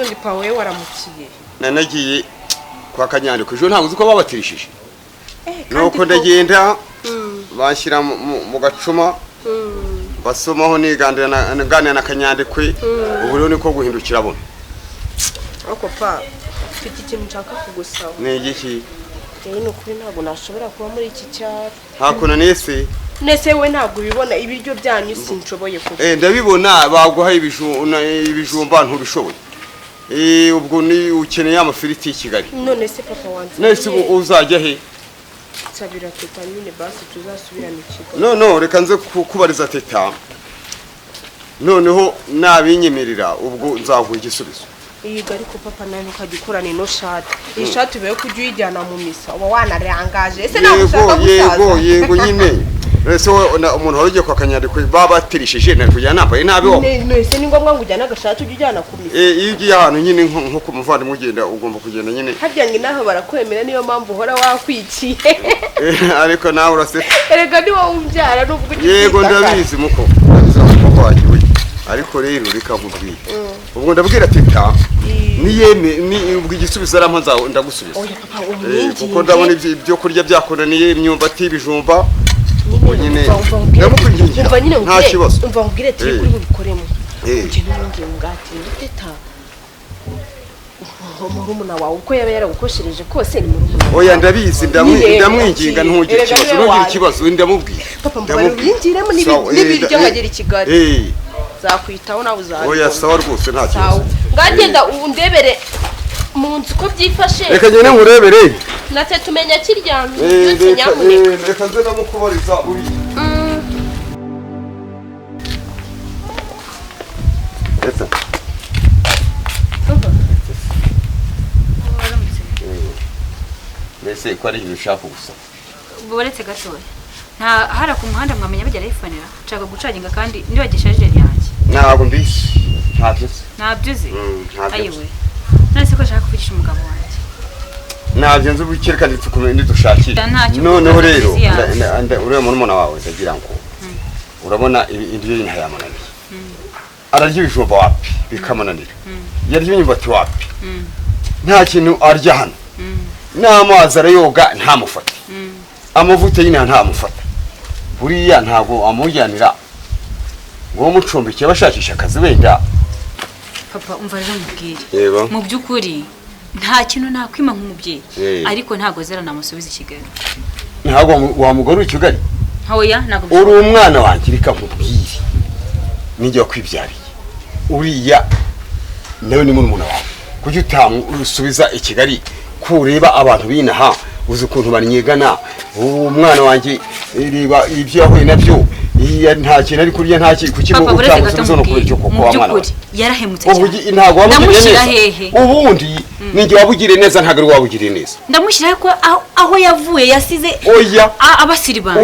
Ubundi pa wowe waramukiye. Nanagiye kwa Kanyandiko ejo, ntabwo uzi ko babatirishije. Kandi Nuko ko- ndagenda, banshyira mu gacuma, basomaho, nigandira nganira na Kanyandikwe. Ubu rero niko guhindukira buno. Ariko pa, mfite ikintu nshaka kugusaba. Ni igiki? Rero ni ukuri ntabwo nashobora kuba muri iki cyaro. Hakuno nese? Nese we ntabwo ubibona, ibiryo byanyu sinshoboye kuba. Ndabibona, baguha ibijumba ntubishoboye. Ubwo ni ukeneye amafiriti y'i Kigali. None se papa wanjye? Nese ubu uzajya he? Nsabira teta nyine, basi tuzasubirane i Kigali. No, no, reka nze kubariza teta, noneho nabinyemerera ubwo nzaguha igisubizo. Yiga, ariko papa nawe ntukajya ukorana ino shati. Iyi shati ubeho kujya uyijyana mu misa, uba wanarangaje. Ese ntabwo ushaka Yego. gusaza? Yego nyine. Ese wowe umuntu wari ugiye kwa Kanyandikwe babatirishije, nari kujya nambaye nabi wowe? Nese ni ngombwa ngo ujyane agashati ujye ujyana ku misa? Iyo ugiye ahantu nyine nko ku muvandimwe ugenda, ugomba kugenda nyine. Harya ngo inaha barakwemera, niyo mpamvu uhora wakwikiye. Ariko nawe uraseka. Erega ni wowe umbyara nubwo ujya Yego. ubyitaka. Ndabizi muko, ndabizi umukobwa wanjye we. Ariko rero reka nkubwire, ubwo ndabwira teta, niyeme ni ubwo igisubizo arampa ndagusubiza. Oya papa, Kuko umwinginge. ndabona ibyo kurya byakunaniye, imyumbati, ibijumba. Ubwo nyine Umva, umva ndamukwingingira. Umva nyine Nta nkubwire. kibazo. Umva nkubwire, turi kuri bubikoremo. Ugende umwinginge ati teta, murumuna wawe uko yaba yaragukoshereje kose ni murumuna wawe. Oya, ndabizi, Nyine, ndamwinginga, ntugire erega ikibazo. niwe Ntugire wanjye. ikibazo, ndamubwira. Papa, mbabarira. Ndamubwira. Uyinjiremo Sawa, n'ibiryo nkagera i Kigali. Nzakwitaho, nawe uzabibona. Oya, sawa rwose, nta Sawa. kibazo. Ngagenda undebere mu nzu uko byifashe. Reka ngende nkurebere. Natwe tumenya kiryamye byose. Reka Nyamuneka. reka nze ndamukubariza uriya. Ese mbese ko ari ibintu ushaka gusa? Buretse gatoya, nta hara ku muhanda mwamenya bagera ifonera, nshaka gucaginga kandi nibagiye charger yanjye. Ntabwo mbizi, ntabyo nzi. Ntabyo uzi? Ntabyo nzi. Ayiwe, none se ko nshaka kuvugisha umugabo wanjye? Ntabyo nzi, ubu kereka nidushakire. Ntacyo Noneho kuko rero akazi yawe. Uriya murumuna wawe, ndagira ngo urabona indyo ye ntayamunaniye. Ararya ibijumba wapi, bikamunanira, yarya imyumbati wapi, nta kintu arya hano. N'amazi arayoga ntamufate, amavuta y'inaha ntamufata. Buriya ntabwo amujyanira ngo mucumbikiye bashakisha akazi wenda? Papa, umva rero mubwire. Yego. Mu by'ukuri nta kintu nakwima nk'umubyeyi, ariko ntabwo zera namusubiza i Kigali. Ntabwo wamugarura i Kigali? Hoya, ntabwo. Uri umwana wanjye, reka nkubwire, nijya wakwibyariye, uriya nawe ni murumuna wawe. Kuki utamusubiza i Kigali, ko ureba abantu b'inaha, uzi ukuntu banyegana? Uwo mwana wanjye, reba ibyo yahuye nabyo. Iya, nta kintu ari kurya, nta kintu. Kuki Papa, buretse gato utamusubiza no kubera mubwire. icyo koko Mu wa mwana by'ukuri wawe? yarahemutse Ubu cyane. ntabwo wabugiriye Ndamushyira neza. hehe? Ubundi ninjye wabugiriye neza, ntabwo ari wabugiriye neza. Ndamushyira ko aho yavuye yasize Oya. abasiribanzi.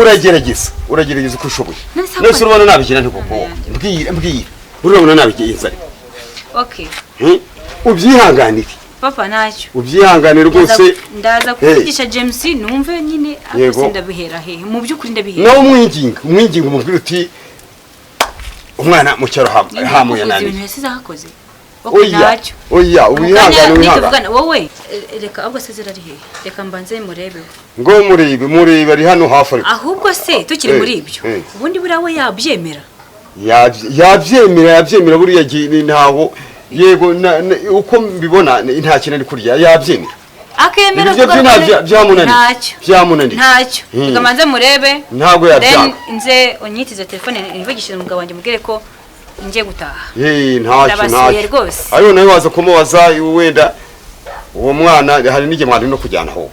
Uragerageza uko ushoboye. None se None se urabona nabigira nte koko? Mbwira, mbwira, urabona nabigenza nte? Okay. Ubyihanganire. Papa, ntacyo. Ubyihanganire rwose. Ndaza kuvugisha James numve nyine. Yego. Ariko ndabihera hehe? Mu by'ukuri ndabihera Nawe umwinginga, umwinginga, umubwira uti umwana mu cyaro Nyine hamu kuvuza yananiye. ibintu yasize ahakoze. Okay, Oya. ntacyo. Oya, wihangane. Mukanya Wihangane. nituvugana wowe, reka ahubwo se zirari hehe? Reka mbanze murebeho. Ngo murebe, murebe, ari hano hafi ariko. Ahubwo se tukiri muri ibyo, ubundi buriya we yabyemera? Yabyemera, yabyemera. Buriya ni ntaho, yego, uko mbibona nta kintu ari kurya, yabyemera. Akemera Ibiryo bye kugaruka byamunaniye. Ntacyo. Byamunaniye. Ntacyo. Reka mbanze murebe. Ntabwo Then yabyanga. nze unyitize telefone, nivugishije umugabo wanjye, mubwire ko ngiye gutaha. Ntacyo. Ndabasuye Ntacyo. rwose. Ariko nawe waza kumubaza wenda uwo mwana, hari n'igihe mwari no kujyana aho.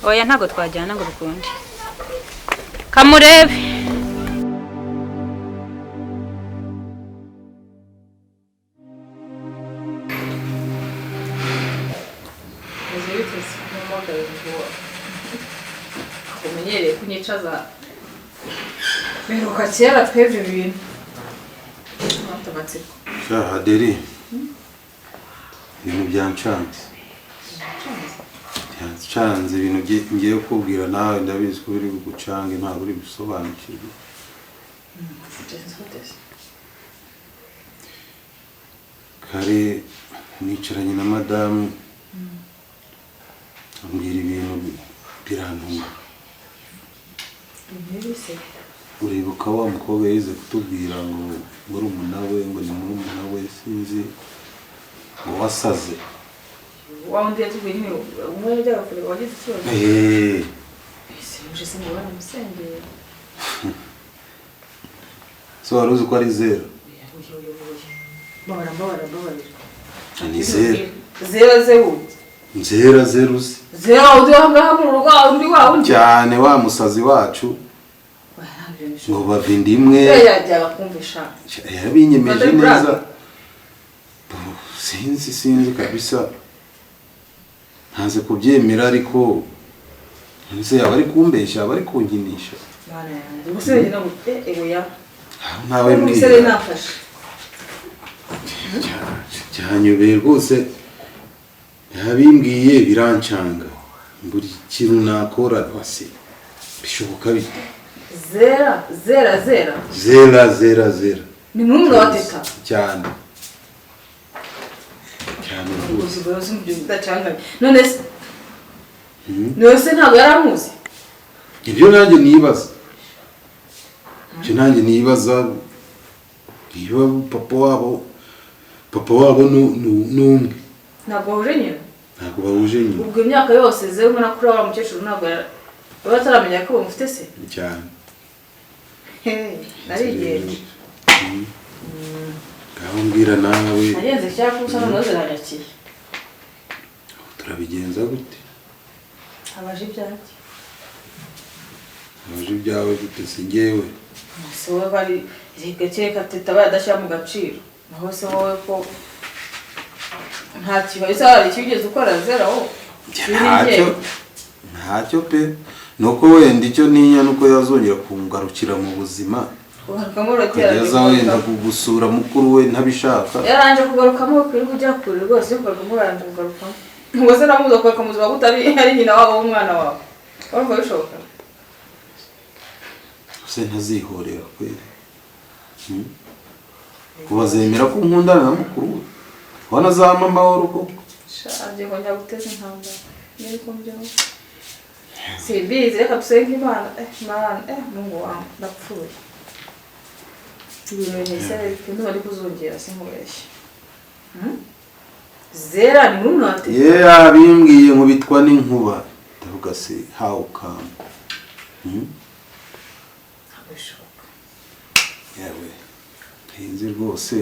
Oya, ntabwo twajyana ngo bikunde, kamurebe. Meze biteze mpamagaye ngo umenyereye kunyicaza, biruka kera twebwe ibintu mfite amatsiko. Sha Adeli, ibintu byancanze, byancanze. Ibintu ngiye kukubwira nawe ndabizi ko biri bugucange, ntabwo urisobanukirwe. Kare nicaranye na madamu ambwira ibintu birantunga. Uribuka wa mukobwa yize kutubwira ngo murumuna we, ngo ni murumuna we, sinzi ngo wasaze. Wa wundi yatubwiye nyine umwe yajyaga kureba wagize ikibazo. Ese se ngo baramusengeye. So wari uzi ko ari zero? Mbabara mbabara mbabarira. Ni zero. Zero zeru. Zero zeru se. Zero undi wa ngaha mu rugo undi wa wundi. Cyane wa musazi wacu. Ngo bava inda imwe. Yajyaga kumvisha. Yarabinyemeje neza. Sinzi sinzi kabisa. Ntanze kubyemera ariko nse yaba ari kumbeshya, aba ari kunkinisha. Mana yanjye. Ubuse njye ntabwo egoya. Ntawe mbwira. mbwira. Nafashe. Cyanyobeye rwose. Yabimbwiye birancanga. Buri kintu nakora basi bishoboka bite? Zera zera zera. Zera zera zera. Ni murumuna wa Teta. Cyane. Cyane rwose. Uzi uzi bidacanganye. None se none se ntabwo yaramuzi? Ibyo nanjye nibaza. Ibyo nanjye nibaza niba papa wabo ni umwe. Ntabwo bahuje nyina. Ntabwo bahuje nyina. Ubwo imyaka yose zeru mbona kuri wa mukecuru ntabwo bataramenya ko bamufite se? Cyane. Narigenje. Ngaho mbwira nawe. Nagenze cyangwa kusa noneho ziranyakiye. Turabigenza gute? Abaje ibyanjye. Abaje ibyawe gute si njyewe? Se wowe bari reka Teta bayadashyira mu gaciro. Naho se wowe ko nta kibazo ese hari icyo ugeze ukora zera wowe? Ntacyo. Ntacyo pe. Nuko wenda icyo ntinya nuko yazongera kungarukira mu buzima. Kugeza wenda kugusura mukuru we ntabishaka. Yaranje kugarukamo kwirirwa ujya kure rwose kugarukamo yaranje kugarukamo. Ngo se namuza kugaruka mu buzima butari ari nyina wabo w'umwana wawe. Urumva bishoboka? Se ntazihorera kweli. Kubazemera ko nkundana na mukuru we. Wana za mama amahoro koko. Shaje ngo njya guteza intambara. Niko mbyumva. Simbizi reka dusenge Imana. Mana, Mungu wangu ndapfuye. Ibintu ese ndumva ari kuzongera sinkubeshye. Zera ni murumuna wa Teta. Yeah, bimbwiye ngo bitwa n'inkuba. Ndavuga se how come? Ntabwo bishoboka. Yewe. Ntinzi rwose.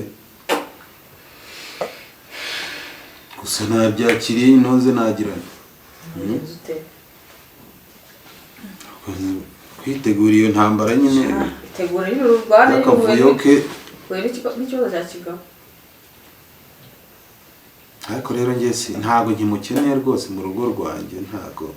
Gusa nabyakiriye intoze nagirana. Kwitegura iyo ntambara nyine. Itegura nyine ururwane n'akavuyo ke. N'ikibazo cya Kigabo. Ariko rero njye si ntago nkimukeneye rwose mu rugo rwanjye ntago.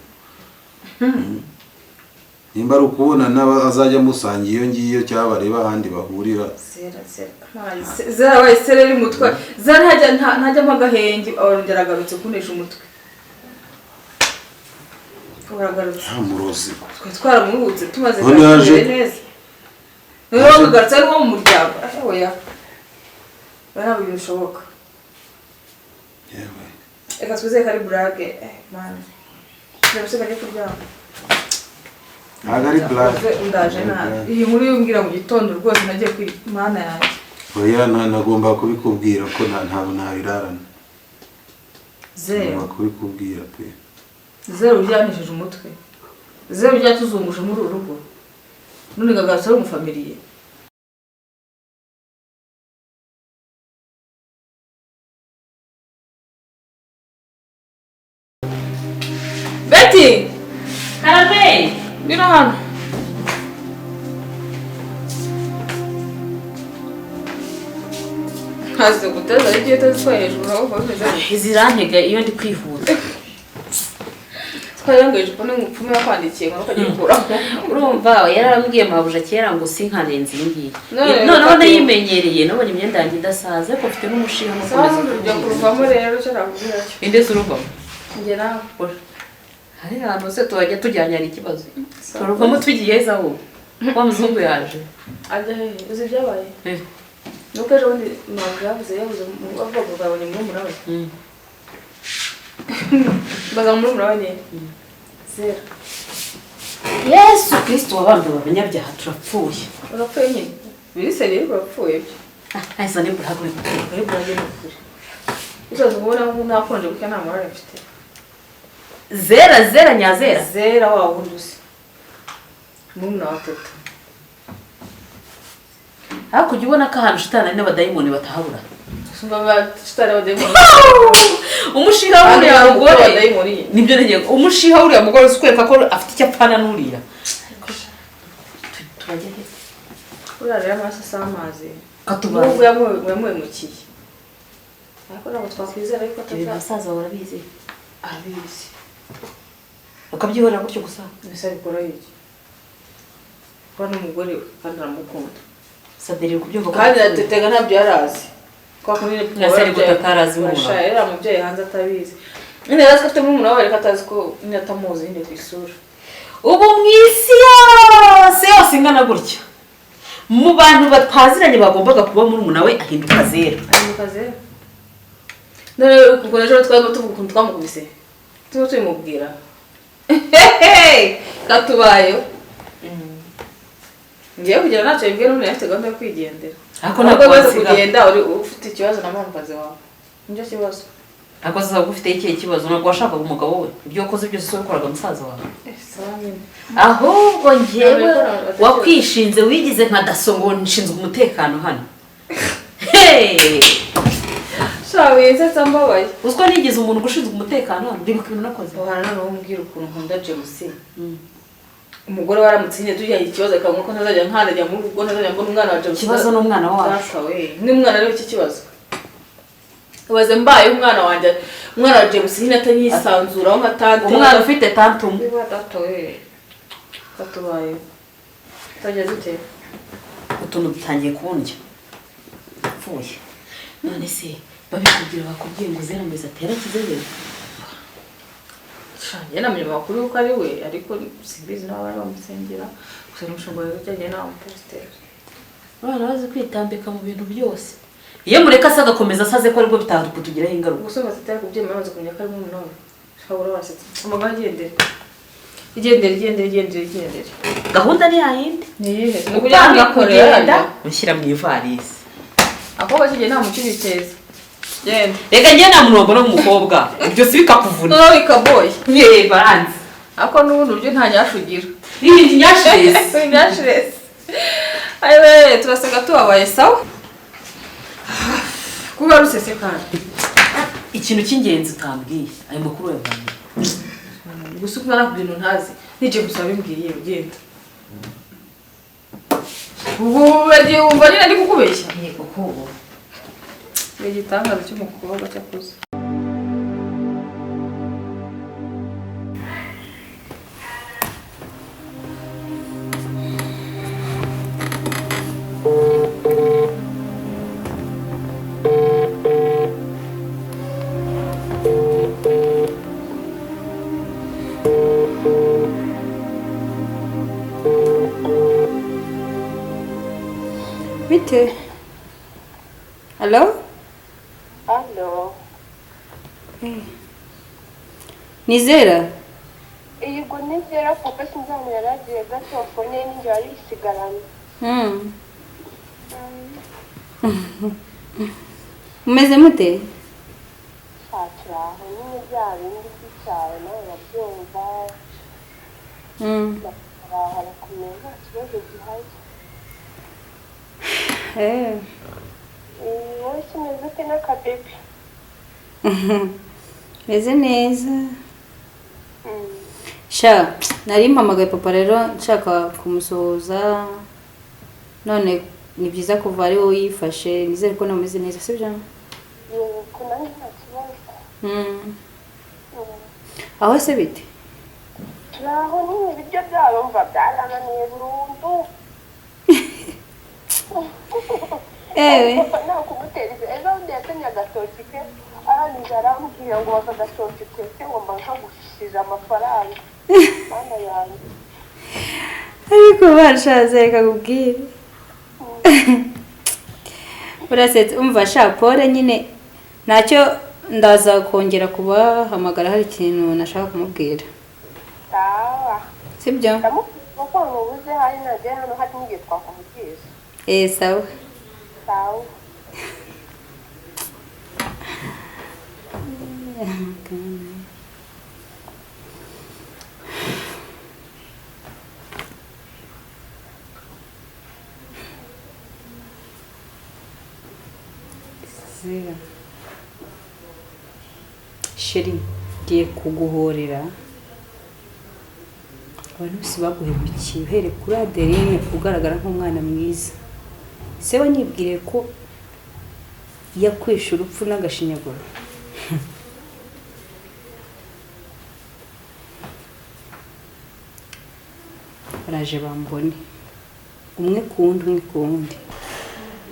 Nimba ari ukubona azajya musangiye iyo ngiyo cyangwa bareba ahandi bahurira. Zera zera. Zera waye sereri mutwe. Zera ntajya mpagahenge arongera agarutse kunesha umutwe. Uragarutse. Nta murozi. Twe twaramuhutse tumaze kuganira neza. None wagarutse ari wo mu muryango. Oya. Ntabwo bishoboka. Yewe. Reka twizere ko ari burage. Mana. Ndabuse kajya kuryama. Ntabwo ari burage. Ndaje nabi. Iyi nkuru yumbwira mu gitondo rwose nagiye kuri Mana yanjye. Oya nagomba kubikubwira ko ntabwo nabirarana. Zero. Ngomba kubikubwira pe. Zero uryanishije umutwe. Zero uryatuzunguje muri uru rugo. None gagarutse ari umufamiliye. Betty! Karame! Ngwino hano. Ntazi guteza ariko iyo utazitwaye hejuru aho bimeze. Zirantega iyo ndi kwihuta. Twarangaye ijipo n'umupfumu yakwandikiye ngo ukagikuramo. Urumva yarambwiye mabuja kera ngo sinkarenze iyi ngiyi. Noneho nayimenyereye nabonye imyenda yanjye idasaza ariko mfite n'umushinga no gukomeza kuruvamo rero cyo nakubwira cyo. Inde se uruvamo? Njye nawe. Hari ahantu se tuhajya tujyanye ikibazo. Turuvamo tugiye heza aho. Wa muzungu yaje. Ajya hehe? Uzi ibyabaye? Nuko ejo bundi mabwa yabuze bavuga ngo babonye murumuna we. Baza murumuna we ni zero. Yesu Kristo wabambwe abanyabyaha turapfuye. Urapfuye nyine. Biri seri urapfuye byo. Ahise ni buragure. Ari buragure kuri. Uzaza ubona ngo nakonje kuko nta morale mfite. Zera zera nyazera. Zera wa wundi uzi. Murumuna wa Teta. Hakurya ubona ko ahantu shitani n'abadayimoni batahabura. Sumva ba shitani abadayimoni. Umushiha w'uriya mugore nibyo ngiye. Umushiha w'uriya mugore uzikwereka ko afite icyo apfana n'uriya. Turajya he? Uriya rero amaraso asa amazi. Katubaye. Nubwo yamuhemukiye. Ariko ntabwo twakwizera yuko ataza. Abasaza barabizi. Arabizi. Ukabyihorera gutyo gusa. Mbese abikora iki? Kuba n'umugore kandi aramukunda. Saderi kubyumva kandi atetega ntabyo yarazi. Kwa kunini Naseri gutatarazi murumuna. Asha yari umubyeyi hanze atabizi. Nyine yari afite murumuna we ariko atazi ko nyine atamuzi nyine ku isura. Ubu mu isi yose yose ingana gutya. Mu bantu bataziranye bagombaga kuba murumuna we ahinduka zera. Ahinduka zera. None kuko ejo twari tuvuga ukuntu twamukubise. Tuba tubimubwira. Katubayo. Ngiye kugira ntacyo bibwira n'umuntu afite gahunda yo kwigendera. Ariko ntabwo kugenda uri ufite ikibazo na mamazi wawe. Nicyo kibazo. Ariko sasa ufite ikihe kibazo ntabwo washakaga umugabo we. Ibyo wakoze byose so wakoraga musaza wawe. Ahubwo ngewe wakwishinze wigize nka daso ngo nshinzwe umutekano hano. Hey! Shawe nsetsa mbabaye. Uzko nigize umuntu gushinzwe umutekano hano ndibuka ibintu nakoze. Ohana no umbwira ukuntu nkunda James. Umugore waramutsinye tujya ikibazo akamwe ko ntazajya nkanajya mu rugo ntazajya mbona umwana wa James. Ikibazo n'umwana wacu. We ni umwana rero iki kibazo. Ubaze mbaye umwana wanjye umwana wa James nyine atanyisanzuraho nka tante. Umwana ufite tante umwe. Niba tante we. Katubaye. Tajya dute. Utuntu dutangiye kundya. Pfuye. None se babikubwira bakubwiye ngo zera meza atera kizere. Njye namenye amakuru yuko ari we ariko simbizi n'abo bari bamusengera gusa n'umushumba wajyanye nawe umupasiteri. Abana bazi kwitambika mu bintu byose. Iyo mureka asa agakomeza asaze ko aribwo bitakutugiraho ingaruka. Gusa batari kubyemera bamaze kumenya ko ari murumuna we. Shabura wasetse. Amagambo agendere. Igendere igendere igendere igendere. Gahunda ni yayindi. Ni iyihe? Ni ukujya kugenda mushyira mu ivarisi. Akobwa kigiye nta mukibiteza. Genda. Reka njye nta muntu wabona umukobwa. Ibyo si bikakuvuna. No bikaboye. Ye baranze. Ako n'ubundi buryo nta nyashugira. Ni nyashiresi. Nyashiresi. Ayiwe turaseka tubabaye sawa. Kuba rusese kandi. Ikintu cy'ingenzi utambwiye ayo makuru yavanye. Gusa uko narakubwiye ibintu ntazi. Nije gusa bimbwiye ugenda. Ubu bagiye wumva nyine ndi kukubeshya. Yego kubo. Ni igitangaza cy'umukobwa cyakuze. Bite? Hello? Hello. Hey. Nizera? Yego Nizera papa sinzamenya yaragiye gato fone ninjye wari isigaranye. Umeze mute? Turaho nyine bya bindi by'icyaro nawe urabyumva. Turaho harakomeye nta kibazo gihari. Wowe se umeze ute n'akabebe? Meze neza. Sha, nari mpamagaye papa rero nshaka kumusuhuza. None ni byiza kuva ari wowe yifashe, nizere ko nawe umeze neza, sibyo? Yego nanjye nta kibazo. Aho se bite? Turaho nyine ibiryo byabo mva byarananiye burundu. Ewe. Nta kumutereza ejo bundi yatemye agatoki ke arangije arambwira ngo baka agatoki keke ngo mba nkagushije amafaranga. Mana yanjye. Ariko bashaze reka nkubwire. Urasetse, umva sha pole nyine ntacyo, ndaza kongera kubahamagara hari ikintu nashaka kumubwira. Sawa. Sibyo? Ndamubwira ko mubuze, hari nagera hano hari n'igihe twakuvugisha. Eh, sawa. Sawa. Zira. Sheri, ngiye kuguhorera. Abantu bose baguhemukiye, uhereye kuri Adeline ugaragara nk'umwana mwiza. Se wanyibwiriye ko yakwishe urupfu n'agashinyaguro. Baraje bambone umwe ku wundi, umwe ku wundi,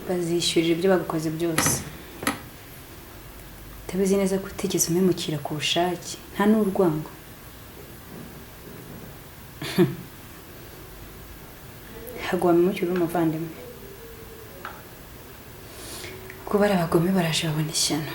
bazishyurira ibyo bagukoze byose. Utabizi neza ko utigeze umpemukira ku bushake, nta n'urwango. Ntabwo wamemukira uri umuvandimwe. Kuba ari abagome, baraje babona ishyano.